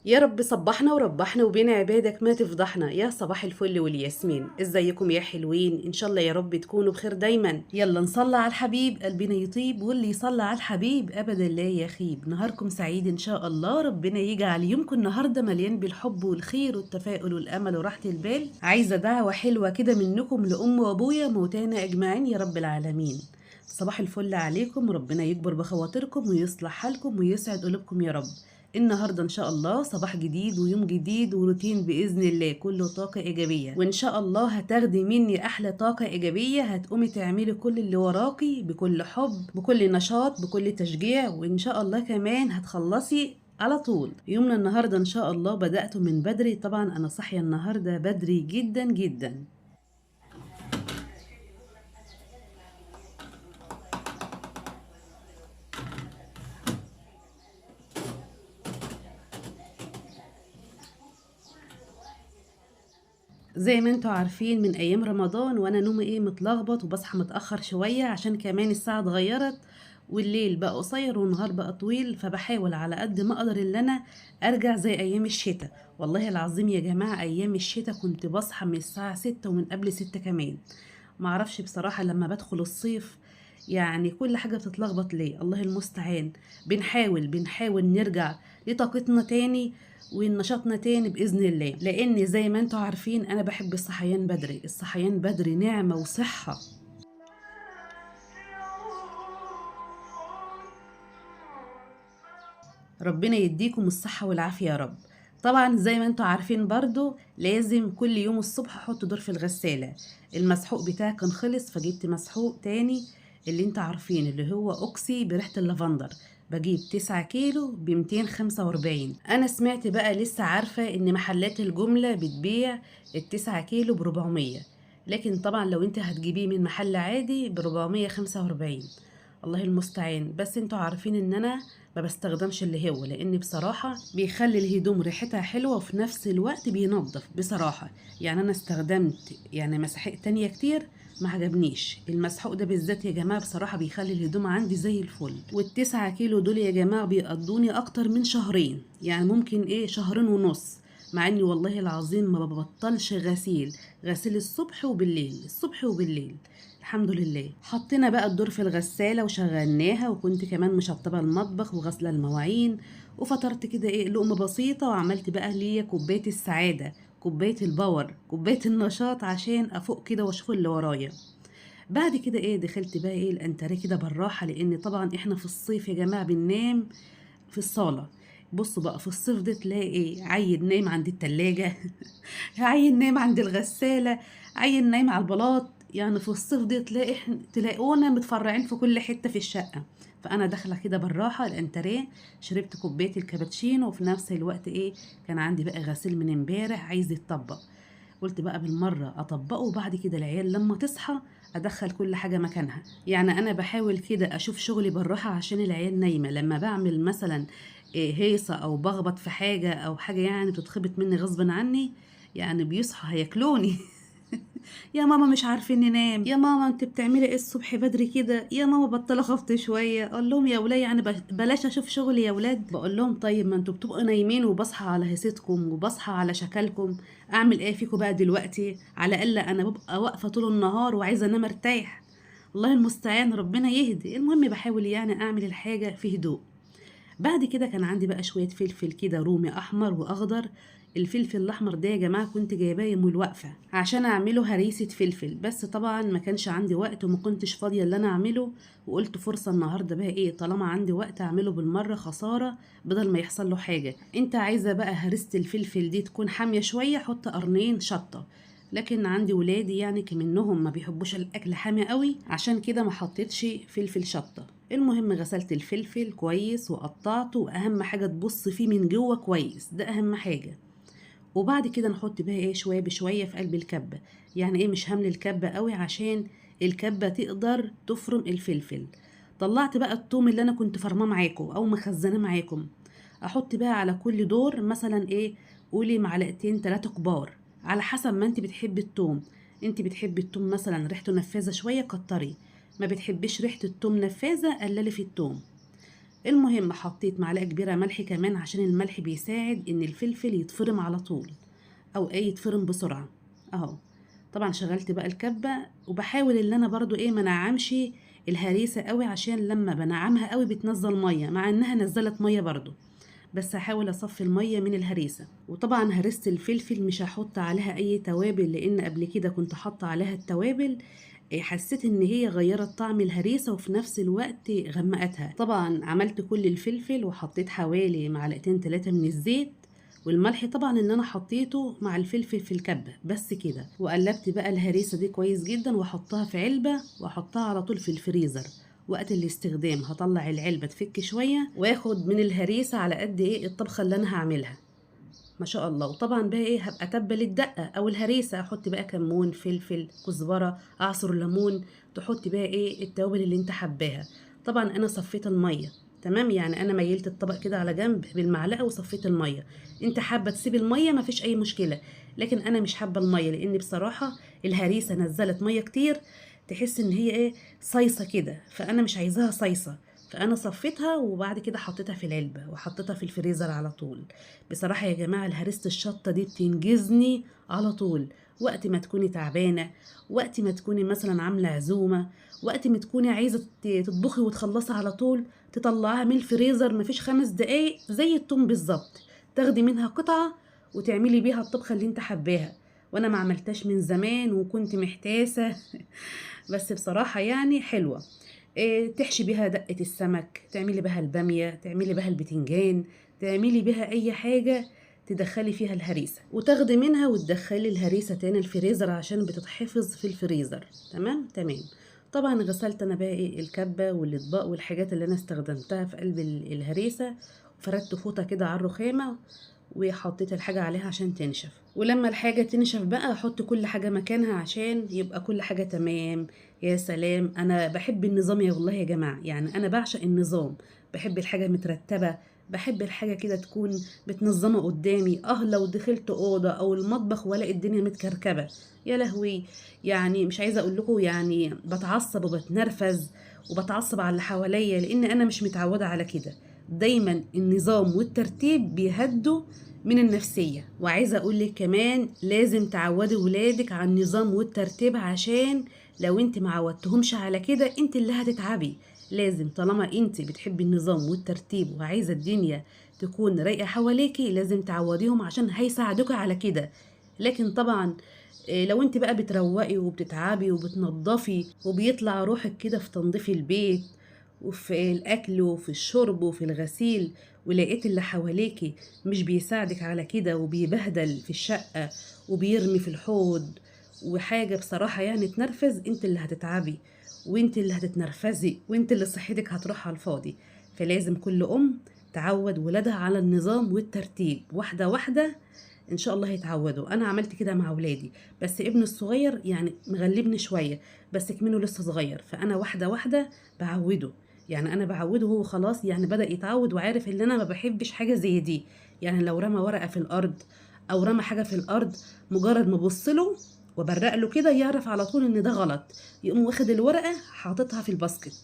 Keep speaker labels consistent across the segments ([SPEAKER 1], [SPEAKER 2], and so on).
[SPEAKER 1] يا رب صبحنا وربحنا وبين عبادك ما تفضحنا. يا صباح الفل والياسمين، ازيكم يا حلوين؟ ان شاء الله يا رب تكونوا بخير دايما. يلا نصلي على الحبيب قلبنا يطيب، واللي يصلي على الحبيب ابدا لا يخيب. نهاركم سعيد ان شاء الله، ربنا يجعل يومكم النهارده مليان بالحب والخير والتفاؤل والامل وراحة البال. عايزه دعوه حلوة كده منكم لام وابويا موتانا اجمعين يا رب العالمين. صباح الفل عليكم، ربنا يكبر بخواطركم ويصلح حالكم ويسعد قلوبكم يا رب. النهارده ان شاء الله صباح جديد ويوم جديد وروتين باذن الله كله طاقة ايجابية، وان شاء الله هتاخدي مني احلى طاقة ايجابية. هتقومي تعملي كل اللي وراكي بكل حب بكل نشاط بكل تشجيع، وان شاء الله كمان هتخلصي على طول. يومنا النهارده ان شاء الله بدأته من بدري، طبعا انا صاحية النهارده بدري جدا جدا. زي ما انتوا عارفين من ايام رمضان وانا نومي ايه متلخبط وبصحى متاخر شوية، عشان كمان الساعة اتغيرت والليل بقى قصير والنهار بقى طويل، فبحاول على قد ما اقدر ان انا ارجع زي ايام الشتاء. والله العظيم يا جماعة ايام الشتاء كنت بصحى من الساعة 6 ومن قبل 6 كمان. معرفش بصراحة لما بدخل الصيف يعني كل حاجة بتتلخبط ليه، الله المستعان. بنحاول نرجع لطاقتنا تاني ونشاطنا تاني بإذن الله، لأن زي ما انتوا عارفين أنا بحب الصحيان بدري. الصحيان بدري نعمة وصحة. ربنا يديكم الصحة والعافية يا رب. طبعا زي ما انتوا عارفين برضو لازم كل يوم الصبح احط دور في الغسالة. المسحوق بتاعي كان خلص فجبت مسحوق تاني اللي انتوا عارفين اللي هو اوكسي بريحة اللافندر، بجيب 9 كيلو ب245. انا سمعت بقى لسه عارفة ان محلات الجملة بتبيع 9 كيلو ب400، لكن طبعا لو انت هتجيبيه من محل عادي ب445. الله المستعان. بس انتوا عارفين ان انا ما بستخدمش اللي هو، لان بصراحة بيخلي الهدوم ريحتها حلوة وفي نفس الوقت بينظف بصراحة. يعني انا استخدمت يعني مساحيق تانية كتير ما عجبنيش المسحوق ده بالذات يا جماعة، بصراحة بيخلي الهدوم عندي زي الفل. وال9 كيلو دول يا جماعة بيقضوني اكتر من شهرين، يعني ممكن ايه شهرين ونص، مع اني والله العظيم ما ببطلش غسيل، غسيل الصبح وبالليل الصبح وبالليل الحمد لله. حطينا بقى الدور في الغسالة وشغلناها، وكنت كمان مشطبة المطبخ وغسلة المواعين، وفطرت كده ايه لقمة بسيطة، وعملت بقى ليا كوباية السعادة، كوباية ال power، كوباية النشاط عشان افوق كده واشوف اللي ورايا. بعد كده ايه دخلت بقى ايه الانتريه كده بالراحة، لان طبعا احنا في الصيف يا جماعة بننام في الصالة. بصوا بقى في الصيف ده تلاقي ايه عيل نايم عند التلاجة عيل نايم عند الغسالة، عيل نايم على البلاط. يعني في الصيف ده تلاقي تلاقونا متفرعين في كل حتة في الشقة. فأنا داخلة كده بالراحة الانتريه، شربت كوباية الكابتشينو، وفي نفس الوقت ايه كان عندي بقى غسيل من امبارح عايز يتطبق، قلت بقى بالمرة أطبقه، وبعد كده العيال لما تصحى أدخل كل حاجة مكانها. يعني أنا بحاول كده أشوف شغلي بالراحة عشان العيال نايمة. لما بعمل مثلا إيه هيصة أو بخبط في حاجة أو حاجة يعني بتتخبط مني غصب عني، يعني بيصحوا هياكلوني يا ماما مش عارفين ننام، يا ماما انت بتعملي ايه الصبح بدري كده، يا ماما بطلة خفت شوية. اقول لهم يا ولاد يعني بلاش اشوف شغلي يا ولاد. بقول لهم طيب ما انتوا بتبقوا نايمين وبصحى على هيصتكم وبصحى على شكلكم، اعمل ايه فيكم بقى دلوقتي؟ على الاقل انا ببقى واقفة طول النهار وعايزه انام ارتاح. الله المستعان، ربنا يهدي. المهم بحاول يعني اعمل الحاجة في هدوء. بعد كده كان عندي بقى شوية فلفل كده رومي احمر واخضر. الفلفل الاحمر ده يا جماعة كنت جايباه يوم الوقفة عشان اعمله هريسه فلفل، بس طبعا ما كانش عندي وقت وما كنتش فاضية اللي انا اعمله، وقلت فرصة النهارده بقى ايه طالما عندي وقت اعمله بالمرة، خسارة بدل ما يحصل له حاجة. انت عايزه بقى هريسه الفلفل دي تكون حامية شوية، حط قرنين شطه، لكن عندي ولادي يعني كمنهم ما بيحبوش الاكل حامي قوي، عشان كده ما حطيتش فلفل شطه. المهم غسلت الفلفل كويس وقطعته، واهم حاجة تبص فيه من جوه كويس، ده اهم حاجة. وبعد كده نحط بقى ايه شوية بشوية في قلب الكبه، يعني ايه مش همل الكبه قوي عشان الكبه تقدر تفرم الفلفل. طلعت بقى الثوم اللي انا كنت فرماه معاكم او مخزناه معاكم، احط بقى على كل دور مثلا ايه قولي معلقتين 3 كبار على حسب ما انت بتحبي الثوم. انت بتحبي الثوم مثلا ريحته نفاذه شوية كتري، ما بتحبيش ريحه الثوم نفاذه قللي في الثوم. المهم حطيت معلقه كبيرة ملح كمان، عشان الملح بيساعد ان الفلفل يتفرم على طول، او ايه يتفرم بسرعة اهو. طبعا شغلت بقى الكبه، وبحاول ان انا برضو ايه ما نعمش الهريسه قوي، عشان لما بنعمها قوي بتنزل مية، مع انها نزلت مية برضو، بس هحاول اصفي المية من الهريسه. وطبعا هرسه الفلفل مش هحط عليها اي توابل، لان قبل كده كنت حاطه عليها التوابل، حسيت ان هي غيرت طعم الهريسه وفي نفس الوقت غمقتها. طبعا عملت كل الفلفل وحطيت حوالي معلقتين 3 من الزيت والملح، طبعا ان انا حطيته مع الفلفل في الكبه بس كده. وقلبت بقى الهريسه دي كويس جدا، واحطها في علبة واحطها على طول في الفريزر. وقت الاستخدام هطلع العلبة تفك شوية، واخد من الهريسه على قد ايه الطبخة اللي انا هعملها ما شاء الله. وطبعا بقى ايه هبقى اتبل الدقة او الهريسه، احط بقى كمون، فلفل، كزبره، اعصر ليمون، تحط بقى ايه التوابل اللي انت حباها. طبعا انا صفيت المية تمام، يعني انا ميلت الطبق كده على جنب بالمعلقه وصفيت المية. انت حابة تسيب المية مفيش اي مشكلة، لكن انا مش حابة المية، لان بصراحة الهريسه نزلت مية كتير، تحس ان هي ايه صيصه كده، فانا مش عايزاها صيصه، فانا صفيتها وبعد كده حطيتها في العلبة وحطيتها في الفريزر على طول. بصراحة يا جماعة الهريسه الشطه دي بتنجزني على طول، وقت ما تكوني تعبانة، وقت ما تكوني مثلا عامله عزومة، وقت ما تكوني عايزه تطبخي وتخلصي على طول، تطلعيها من الفريزر مفيش 5 دقايق زي التوم بالظبط، تاخدي منها قطعه وتعملي بيها الطبخة اللي انت حباها. وانا ما عملتهاش من زمان وكنت محتاسه بس بصراحة يعني حلوة. إيه، تحشي بيها دقه السمك، تعملي بها الباميه، تعملي بها البتنجان، تعملي بها اي حاجة تدخلي فيها الهريسه، وتاخدي منها وتدخلي الهريسه تاني الفريزر عشان بتتحفظ في الفريزر. تمام تمام. طبعا غسلت انا بقى ايه الكبه والاطباق والحاجات اللي انا استخدمتها في قلب الهريسه، وفردت فوطه كده على الرخامه وحطيت الحاجة عليها عشان تنشف. ولما الحاجة تنشف بقى احط كل حاجة مكانها عشان يبقى كل حاجة تمام. يا سلام، انا بحب النظام يا والله يا جماعة، يعني انا بعشق النظام، بحب الحاجة مترتبة، بحب الحاجة كده تكون متنظمه قدامي. لو دخلت اوضة او المطبخ والاقي الدنيا متكركبه، يا لهوي، يعني مش عايزه اقول لكم، يعني بتعصب وبتنرفز وبتعصب على اللي حواليا، لان انا مش متعوده على كده. دايما النظام والترتيب بيهدوا من النفسية. وعايزه اقول لك كمان لازم تعودي ولادك على النظام والترتيب، عشان لو انت ما عودتهمش على كده انت اللي هتتعبي. لازم طالما انت بتحبي النظام والترتيب وعايزه الدنيا تكون رايقة حواليكي لازم تعوديهم عشان هيساعدوك على كده. لكن طبعا لو انت بقى بتروقي وبتتعبي وبتنضفي وبيطلع روحك كده في تنظيف البيت وفي الاكل وفي الشرب وفي الغسيل، ولقيت اللي حواليكي مش بيساعدك على كده وبيبهدل في الشقة وبيرمي في الحوض وحاجه بصراحة يعني تنرفز، انت اللي هتتعبي وانت اللي هتتنرفزي وانت اللي صحتك هتروح على الفاضي. فلازم كل ام تعود ولادها على النظام والترتيب واحدة واحدة، ان شاء الله هيتعودوا. انا عملت كده مع اولادي، بس ابني الصغير يعني مغلبني شوية، بس كمنه لسه صغير، فانا واحدة واحدة بعوده، يعني انا بعوده هو خلاص يعني بدا يتعود وعارف ان انا ما بحبش حاجة زي دي. يعني لو رمى ورقة في الارض او رمى حاجة في الارض، مجرد ما ابص له وبرق له كده يعرف على طول ان ده غلط، يقوم واخد الورقة حاططها في ال basket.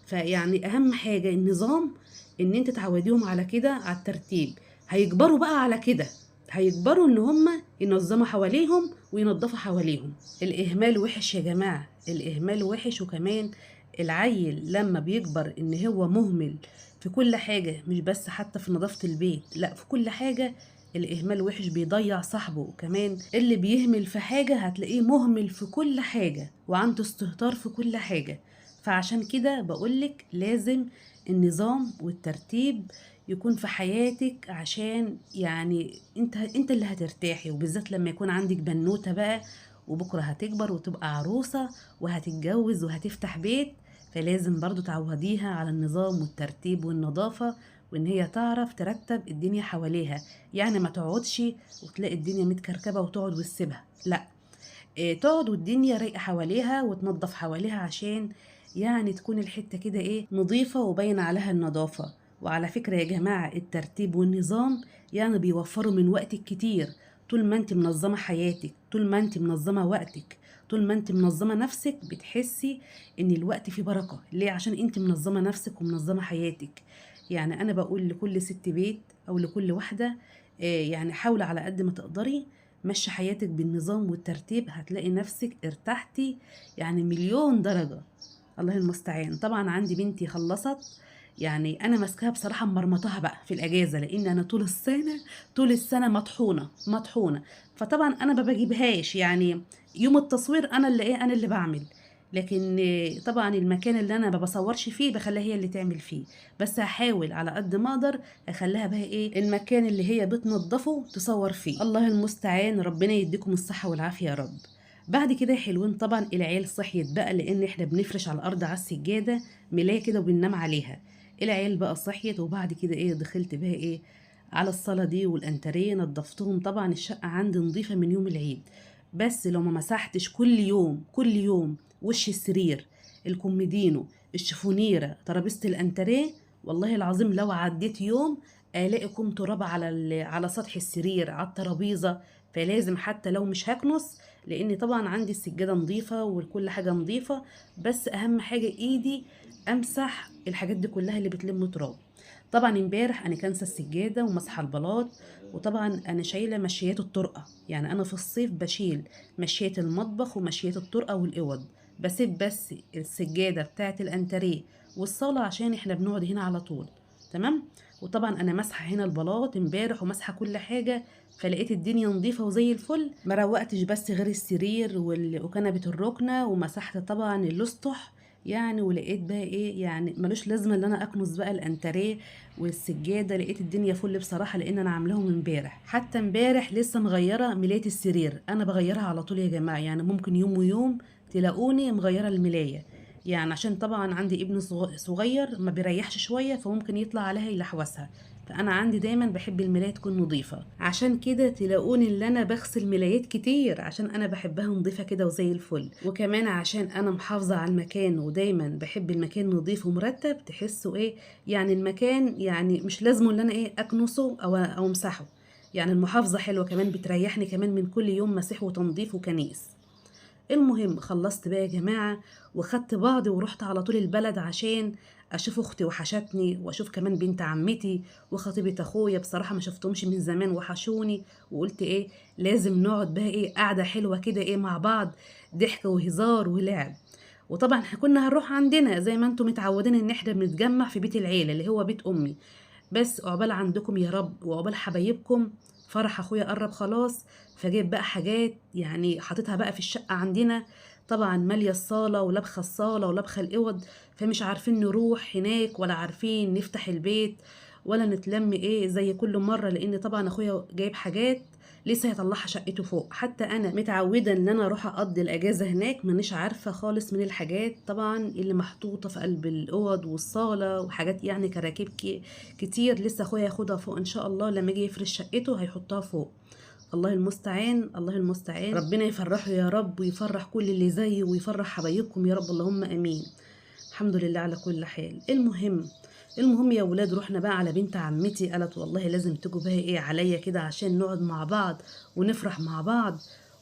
[SPEAKER 1] فيعني اهم حاجة النظام، ان انت تعوديهم على كده، على الترتيب. هيكبروا بقى على كده، هيكبروا ان هم ينظموا حواليهم وينظفوا حواليهم. الاهمال وحش يا جماعة، الاهمال وحش. وكمان العيل لما بيكبر ان هو مهمل في كل حاجة، مش بس حتى في نظافة البيت، لا في كل حاجة الاهمال وحش، بيضيع صاحبه. وكمان اللي بيهمل في حاجة هتلاقيه مهمل في كل حاجة وعنده استهتار في كل حاجة. فعشان كده بقولك لازم النظام والترتيب يكون في حياتك، عشان يعني انت اللي هترتاحي، وبالذات لما يكون عندك بنوتة بقى وبكرة هتكبر وتبقى عروسة وهتتجوز وهتفتح بيت، فلازم برضو تعوديها على النظام والترتيب والنظافة، وان هي تعرف ترتب الدنيا حواليها. يعني ما تقعدش وتلاقي الدنيا متكركبة وتقعد وتسيبها، لا، تقعد والدنيا رايقة حواليها وتنظف حواليها، عشان يعني تكون الحتة كده ايه نظيفة وباين عليها النظافة. وعلى فكرة يا جماعة الترتيب والنظام يعني بيوفروا من وقتك كتير. طول ما انت منظمة حياتك، طول ما انت منظمة وقتك، طول ما انت منظمة نفسك، بتحسي ان الوقت فيه بركة. ليه؟ عشان انت منظمة نفسك ومنظمة حياتك. يعني انا بقول لكل ست بيت او لكل واحدة يعني حاولي على قد ما تقدري مشي حياتك بالنظام والترتيب، هتلاقي نفسك ارتحتي يعني مليون درجة. الله المستعان. طبعا عندي بنتي خلصت، يعني انا ماسكاها بصراحة مرمطاها بقى في الاجازة، لان انا طول السنة مطحونه مطحونه، فطبعا انا ما بجيبهاش، يعني يوم التصوير انا اللي ايه، انا اللي بعمل، لكن طبعا المكان اللي انا ما بصورش فيه بخليها هي اللي تعمل فيه، بس هحاول على قد ما اقدر اخليها بقى ايه المكان اللي هي بتنظفه تصور فيه. الله المستعان، ربنا يديكم الصحة والعافية يا رب. بعد كده يا حلوين طبعا العيال صحيت بقى، لان احنا بنفرش على الارض على السجادة ملايه كده وبننام عليها. العيال بقى صحيت، وبعد كده ايه دخلت بقى ايه على الصاله دي والانتريه نظفتهم. طبعا الشقة عندي نظيفة من يوم العيد، بس لو ما مسحتش كل يوم كل يوم وش السرير، الكوميدينو، الشفونيره، ترابيزة الانتريه، والله العظيم لو عديت يوم الاقي كوم تراب على سطح السرير على الترابيزة. فلازم حتى لو مش هكنس، لان طبعا عندي السجادة نظيفة وكل حاجة نظيفة، بس اهم حاجة ايدي امسح الحاجات دي كلها اللي بتلم تراب. طبعا امبارح انا كانسه السجادة ومسحه البلاط، وطبعا انا شايله مشيات الطرقه، يعني انا في الصيف بشيل مشيات المطبخ ومشيات الطرقه والاوض، بسيب بس السجادة بتاعه الانتريه والصاله عشان احنا بنقعد هنا على طول، تمام. وطبعا انا مسحه هنا البلاط امبارح ومسحه كل حاجة، فلقيت الدنيا نظيفة وزي الفل، ما روقتش بس غير السرير وكنبه الركنه، ومسحت طبعا الاسطح يعني، ولقيت بقى ايه يعني ملوش لازمه ان انا اكنس بقى الانتريه والسجاده، لقيت الدنيا فل بصراحة، لان انا عاملاهم امبارح. حتى امبارح لسه مغيرة ملايه السرير، انا بغيرها على طول يا جماعة، يعني ممكن يوم ويوم تلاقوني مغيرة الملايه، يعني عشان طبعا عندي ابن صغير ما بيريحش شوية، فممكن يطلع عليها يلحوسها، فانا عندي دايما بحب الملايه تكون نظيفة، عشان كده تلاقوني اللي انا بغسل ملايات كتير، عشان انا بحبها نظيفة كده وزي الفل، وكمان عشان انا محافظة على المكان ودايما بحب المكان نظيف ومرتب، تحسوا ايه يعني المكان يعني مش لازمه ان انا ايه اكنسه او امسحه، يعني المحافظة حلوة كمان، بتريحني كمان من كل يوم مسح وتنظيف وكنيس. المهم خلصت بقى يا جماعة وخدت بعضي ورحت على طول البلد عشان اشوف اختي وحشتني، واشوف كمان بنت عمتي وخطيبه اخويا، بصراحة ما شفتهمش من زمان وحشوني، وقلت ايه لازم نقعد بقى ايه قعدة حلوة كده ايه مع بعض، ضحك وهزار ولعب. وطبعا احنا كنا هنروح عندنا زي ما انتم متعودين ان احنا بنتجمع في بيت العيلة اللي هو بيت امي، بس عقبال عندكم يا رب وعقبال حبايبكم. فرح اخويا قرب خلاص، فجيب بقى حاجات يعني حاططها بقى في الشقة عندنا، طبعا ماليه الصاله ولبخه الصاله ولبخه الاوض، فمش عارفين نروح هناك ولا عارفين نفتح البيت ولا نتلم ايه زي كل مرة، لان طبعا اخويا جايب حاجات لسه هيطلعها شقته فوق. حتى انا متعوده ان انا اروح اقضي الاجازة هناك، مانيش عارفه خالص من الحاجات طبعا اللي محطوطة في قلب الاوض والصاله وحاجات يعني كراكيب كتير، لسه اخويا ياخدها فوق ان شاء الله لما يجي يفرش شقته هيحطها فوق. الله المستعان، الله المستعان، ربنا يفرحه يا رب ويفرح كل اللي زيه ويفرح حبايبكم يا رب، اللهم امين. الحمد لله على كل حال. المهم يا ولاد رحنا بقى على بنت عمتي، قالت والله لازم تجوا بقى ايه عليا كده عشان نقعد مع بعض ونفرح مع بعض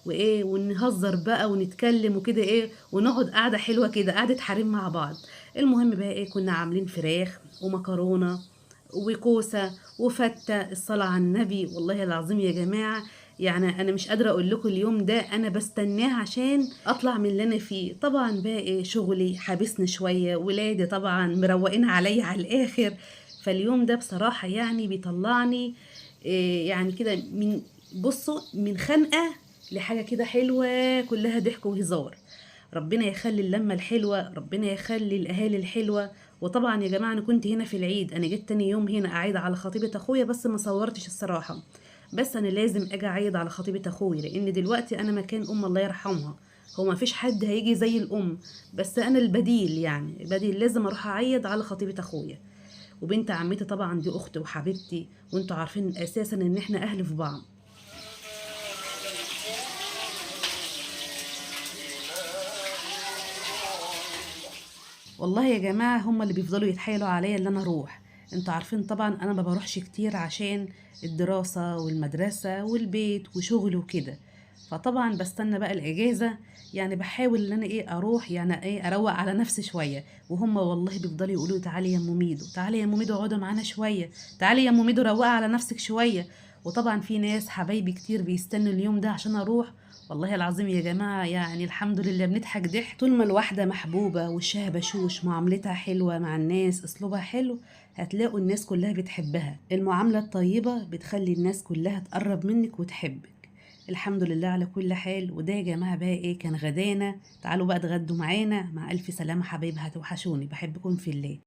[SPEAKER 1] وايه ونهزر بقى ونتكلم وكده ايه، ونقعد قعدة حلوة كده، قعدة حريم مع بعض. المهم بقى ايه كنا عاملين فراخ ومكرونه وكوسه وفته، الصلاة على النبي. والله العظيم يا جماعة يعني انا مش قادرة اقول لكم اليوم ده انا بستناه عشان اطلع من اللي انا فيه. طبعا بقى ايه شغلي حابسني شوية، ولادي طبعا مروقين عليا على الاخر، فاليوم ده بصراحة يعني بيطلعني إيه يعني كده من بصوا من خنقه لحاجة كده حلوة كلها ضحك وهزار. ربنا يخلي اللمة الحلوة، ربنا يخلي الاهالي الحلوة. وطبعا يا جماعة انا كنت هنا في العيد، انا جيت تاني يوم هنا اعيد على خطيبه اخويا، بس ما صورتش الصراحة، بس انا لازم اجي اعيد على خطيبه اخويا، لان دلوقتي انا مكان ام الله يرحمها، هو ما فيش حد هيجي زي الام، بس انا البديل، يعني البديل لازم اروح اعيد على خطيبه اخويا. وبنت عمتي طبعا دي اختي وحبيبتي، وانتوا عارفين اساسا ان احنا اهل في بعض. والله يا جماعة هم اللي بيفضلوا يتحايلوا عليا ان انا اروح، انتوا عارفين طبعا انا ما بروحش كتير عشان الدراسة والمدرسة والبيت وشغل وكده. فطبعا بستنى بقى الاجازة، يعني بحاول ان انا ايه اروح، يعني ايه اروق على نفسي شوية. وهم والله بيفضلوا يقولوا تعالي يا ام ميدو، تعالي يا ام ميدو اقعدوا معانا شوية، تعالي يا ام ميدو روقي على نفسك شوية. وطبعا في ناس حبايبي كتير بيستنوا اليوم ده عشان اروح. والله العظيم يا جماعة يعني الحمد لله بنضحك ضحك. طول ما الواحدة محبوبه وشها بشوش، معاملتها حلوة مع الناس، اسلوبها حلو، هتلاقوا الناس كلها بتحبها. المعاملة الطيبة بتخلي الناس كلها تقرب منك وتحبك. الحمد لله على كل حال. وده يا جماعة بقى ايه كان غدانا. تعالوا بقى اتغدوا معانا. مع الف سلامه حبايبي، هتوحشوني، بحبكم في الله.